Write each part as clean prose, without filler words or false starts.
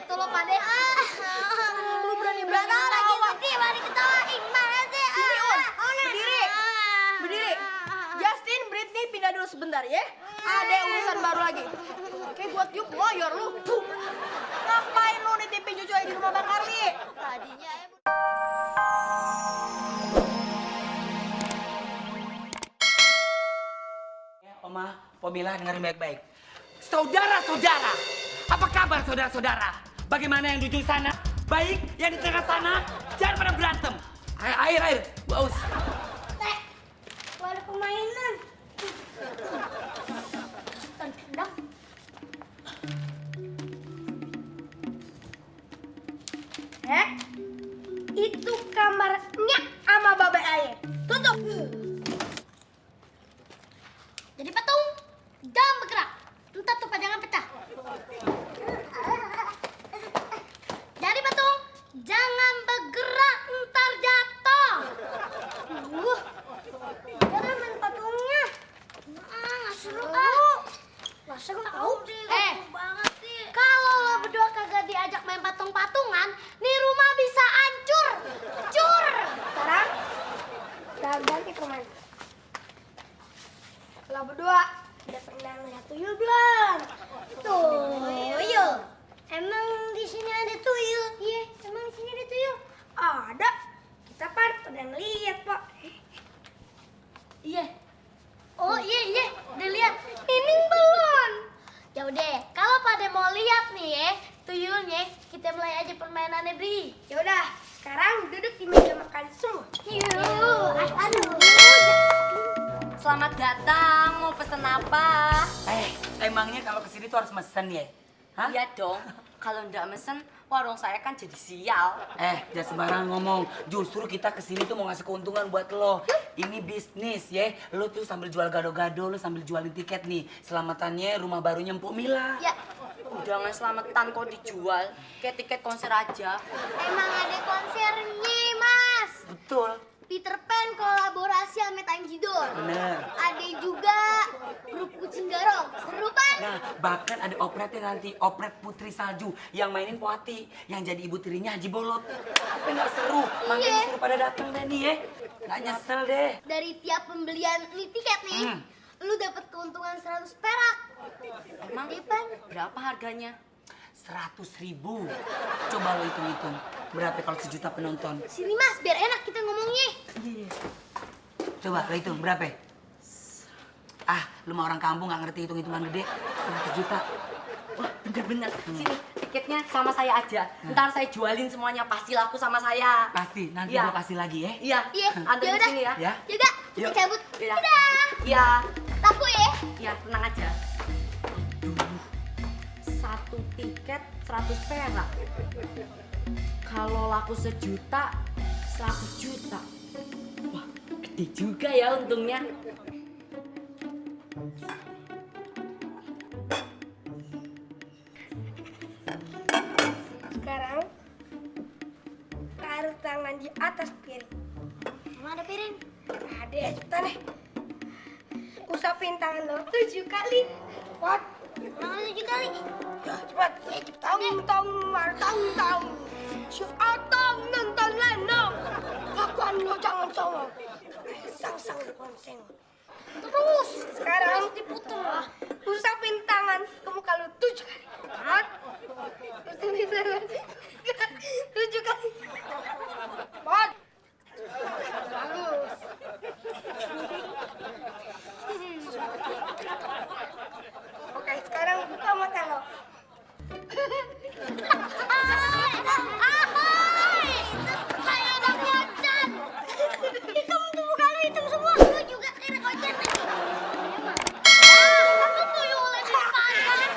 itu lo Pade. Lu berani ketawa lagi sedih, mari ketawain. Mana sih? Sini Un, berdiri. Berdiri. Justin, Britney pindah dulu sebentar ya. Ada urusan baru lagi. Kayak gua tiup lawyer lu. Puh. Ngapain lu nitipin cucu di rumah Bang Karli? Tadinya Oma, Pomila dengerin baik-baik. Saudara-saudara, apa kabar saudara-saudara? Bagaimana yang di ujung sana? Baik, yang di tengah sana? Jangan pada berantem. Air, gua aus. Teh, ada permainan. Tendang. Itu kamarnya sama Babe Aye. Tutup. Jadi patung, jangan bergerak. Entar tuh jangan pecah. Jadi patung, jangan bergerak, entar jatuh. Jangan main patungnya. Nggak seru Masa gua tahu? Kalau lo berdua kagak diajak main patung-patungan, nih rumah bisa hancur. Cur. Sekarang udah ganti permainan. Lo berdua udah pernah lihat tuyul belum? Tuyul. Emang di sini ada tuyul? Iya, emang di sini ada tuyul. Ada. Kita kan udah ngeliat, Pak. Iya. Oh iya, udah lihat. Ini belum. Ya udah, kalau pada mau lihat nih ya, tuyulnya, kita mulai aja permainannya, Bri. Ya udah, sekarang duduk di meja makan semua. Yuk, aduh. Selamat datang, mau pesen apa? Emangnya kalau kesini tuh harus mesen ya? Hah? Iya dong, kalau nggak mesen, warung saya kan jadi sial. Jangan sembarangan ngomong. Justru kita kesini tuh mau ngasih keuntungan buat lo. Ini bisnis ya. Lo tuh sambil jual gado-gado, lo sambil jualin tiket nih. Selamatannya rumah barunya Mpok Mila. Ya, Udah nggak selamatan kok dijual, kayak tiket konser aja. emang ada konsernya, Mas. Betul. Peter Pan kolaborasi sama Tanji Dor. Bener. Ada juga grup Kucing Garong. Seru kan? Nah, bahkan ada opretnya nanti, opret Putri Salju yang mainin Poati, yang jadi ibu tirinya Haji Bolot. Tapi nggak seru, makanya suruh pada datang deh nih ya. Nggak nyesel deh. Dari tiap pembelian nih tiket nih, lu dapat keuntungan 100 perak. Emang Iya, Pan? berapa harganya? 100.000. Coba lo hitung-hitung. Berapa kalau sejuta penonton? Sini Mas, biar enak kita ngomongnya. Coba lo hitung, berapa? Lu mah orang kampung nggak ngerti hitung-hitungan gede. 100 juta. Wah, bener-bener. Sini, tiketnya sama saya aja. Ntar saya jualin semuanya, pasti laku sama saya. Pasti, nanti Iya. gua kasih lagi ya. Iya, Iya, anterin yaudah. sini ya. Ya. Yaudah, kita Yuk. cabut. Iya. Dadah. Iya, Laku ya. iya, tenang aja. Satu tiket 100 perak. Kalau laku sejuta, 100 juta. Wah, gede juga ya untungnya. Sekarang taruh tangan di atas piring. Emang ada piring? Ada ya cepetan nih. Usapin tangan lo 7 kali. What? Emang ada 7 kali? Ya cepat. Tong tong. Si Atong nonton lenong. Lakukan lo jangan songong. Sang konseng. Terus. Sekarang diputar. Usapin tangan ke muka lo 7 kali. What? Usapin tangan 7 kali. What? Bagus. Oke, sekarang buka mata lo. Ahoy! Saya udah kocan. Hitam tuh muka lu hitam semua. Lu juga kira kocan nih. Kamu tuyul lagi di pantai.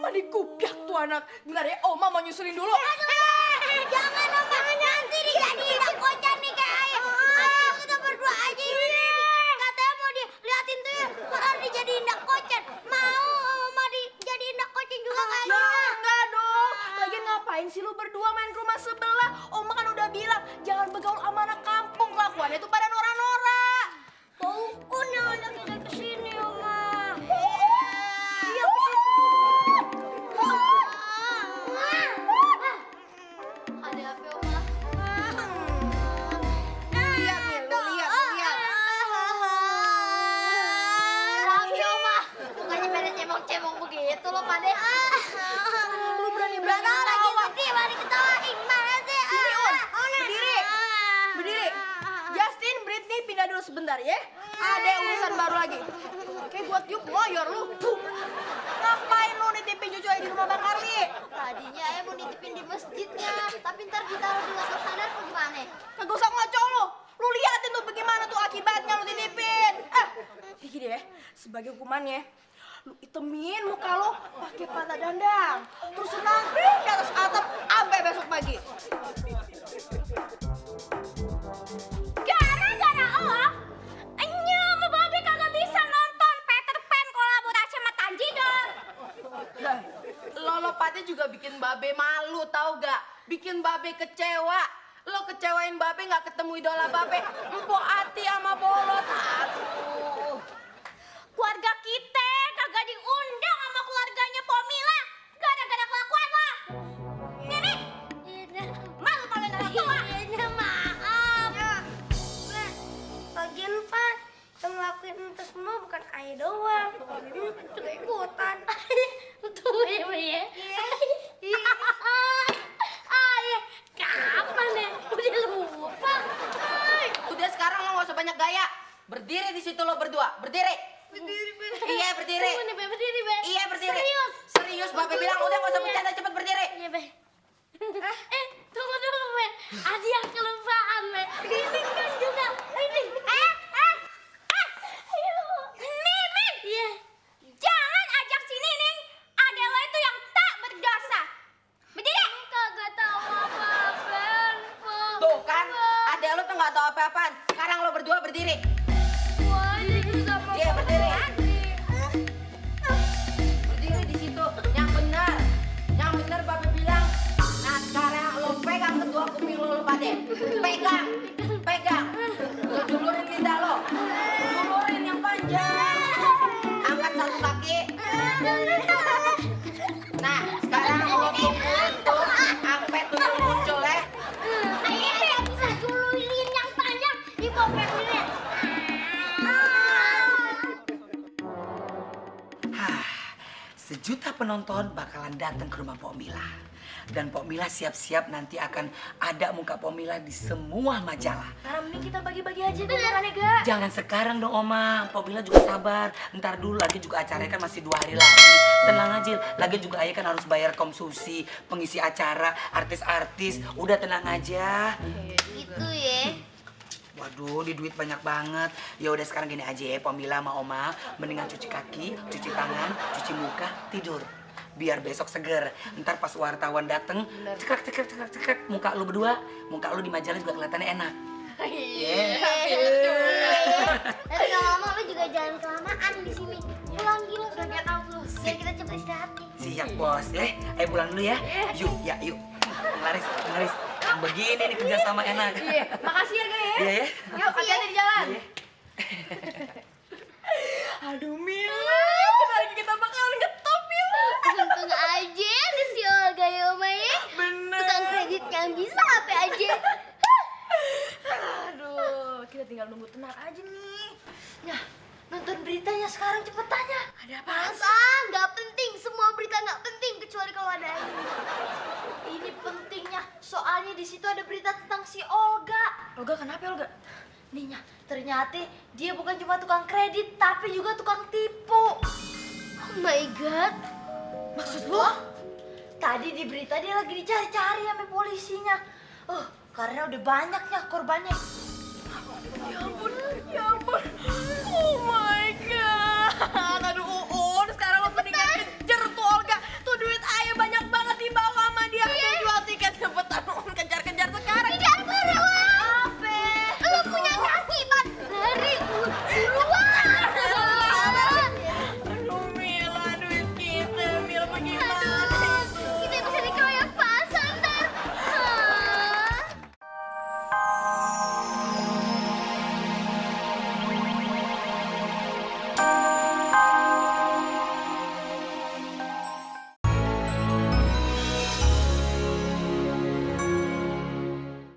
Oma dikupiak tuh anak. Bentar ya, Oma mau nyusulin dulu. Jangan Oma, nanti dijadiin anak kocan nih kayak ayah. Ayo kita berdua aja ini. Katanya mau diliatin tuh ya, harus dijadiin anak kocan. Mau Oma dijadiin anak kocan juga kayak Ya Luna. enggak dong. Lagian ngapain sih lu berdua main ke rumah sebelah? Oma kan udah bilang jangan bergaul sama anak kampung. Kelakuannya tuh pada norak-norak. Pokoknya anak kita kesini Oma. Iya kesini. Ada apa Oma? Lihat nih, lu lihat. Tapi Oma, bukannya pada cemong-cemong begitu loh Pade. Lu berani-berani lagi ketawa. sedih, mari ketawain. Mana sih? Sini, berdiri. Berdiri. Justin, Britney pindah dulu sebentar ya. Ada urusan baru lagi. Kayak gua tiup ngoyor lu. Puh. Ngapain lu nitipin cucu di rumah Bang Karli? Tadinya ayah mau nitipin di masjidnya, tapi ntar ditaruh di loker sadar apa gimana? Kagak usah ngaco lu. Lu liatin tuh bagaimana tuh akibatnya lu titipin. Gini deh, sebagai hukumannya, lu itemin muka lu pakai pata dandang. Terus nangkring di atas atap sampai besok pagi. Gara-gara lo, Enya sama Babe kagak bisa nonton Peter Pan kolaborasi sama Tanjidor. Lolo Pati juga bikin Babe malu tau gak? Bikin Babe kecewa. Lo kecewain Babe gak ketemu idola Babe. Empok Ati sama Bolot. Aduh. Keluarga kita kagak diundang sama keluarganya Pomila gara-gara kelakuan lo. Nenek, malu kalau nggak tua. Iya, maaf. Lagian Pak, yang ngelakuin itu semua bukan ayah doang. Ini juga ikutan. Tuh ya. Ayah, kapan ya? Udah lupa. Udah sekarang lo gak usah banyak gaya. Berdiri di situ lo berdua. Berdiri. Iya berdiri. Tunggu nih, Be, berdiri, Be. Iya berdiri. Serius. Serius Babe bilang udah gak usah bercanda cepet berdiri. Iya, Be. Tunggu dulu, Be. Ada yang kelupaan, Be. Ini kan juga. Ini. Ayo. Mimin. Iya. Jangan ajak si Nining. Ada lo itu yang tak berdosa. Berdiri. Kagak tahu apa-apa. Tuh kan, adek lo tuh gak tau apa-apaan. Sekarang lo berdua berdiri. Wah, ini sama Iya berdiri. Berdiri di situ. Yang benar. Yang benar Babe bilang. Nah sekarang lo pegang kedua kuping lo Pade. Pegang. Pegang. Lo julurin lidah lo. Julurin yang panjang. Angkat satu kaki. Nah sekarang lo tungguin tuh sampai tuyul muncul ya. Ayah nggak bisa duluin yang panjang. Di bawah dulu. Sejuta penonton bakalan datang ke rumah Pok Mila. Dan Pok Mila siap-siap nanti akan ada muka Pok Mila di semua majalah. Sekarang mending kita bagi-bagi aja deh makannya, Ga. Jangan sekarang dong Oma, Pok Mila juga sabar. Ntar dulu lagi juga acaranya kan masih 2 hari lagi. Tenang aja, lagi juga ayah kan harus bayar konsumsi, pengisi acara, artis-artis. Udah tenang aja. Gitu ya. Waduh, di duit banyak banget. Ya udah sekarang gini aja ya, Pok Mila sama Oma, mendingan cuci kaki, cuci tangan, cuci muka, tidur. Biar besok seger. Ntar pas wartawan dateng, cekak, muka lu berdua, muka lu di majalah juga kelihatannya enak. Tapi lama-lama lu juga jangan kelamaan di sini. Pulang gila udah get out lu. Biar kita cepet istirahat nih. Siap bos, ayo pulang dulu ya. Yuk, yuk. Laris. Begini nih kerja sama enak. Iya, makasih ya, Ga ya. Iya ya. Yuk, hati-hati di jalan. Iya. Aduh, Mila. Bentar lagi kita bakalan ngetop, Mila. Untung aja ada si Olga ya Oma ya. Bener. Tukang kredit yang bisa apa aja. Aduh, kita tinggal nunggu tenar aja nih. Ya, nonton beritanya sekarang cepetannya. Ada apa? Masa nggak penting, semua berita nggak penting kecuali kalau ada ini pentingnya. Soalnya di situ ada berita tentang si Olga. Olga kenapa, Olga? Nih, ternyata dia bukan cuma tukang kredit, tapi juga tukang tipu. Oh my god. Maksud lu? Tadi di berita dia lagi dicari-cari sama polisinya. Karena udah banyaknya korbannya. Ya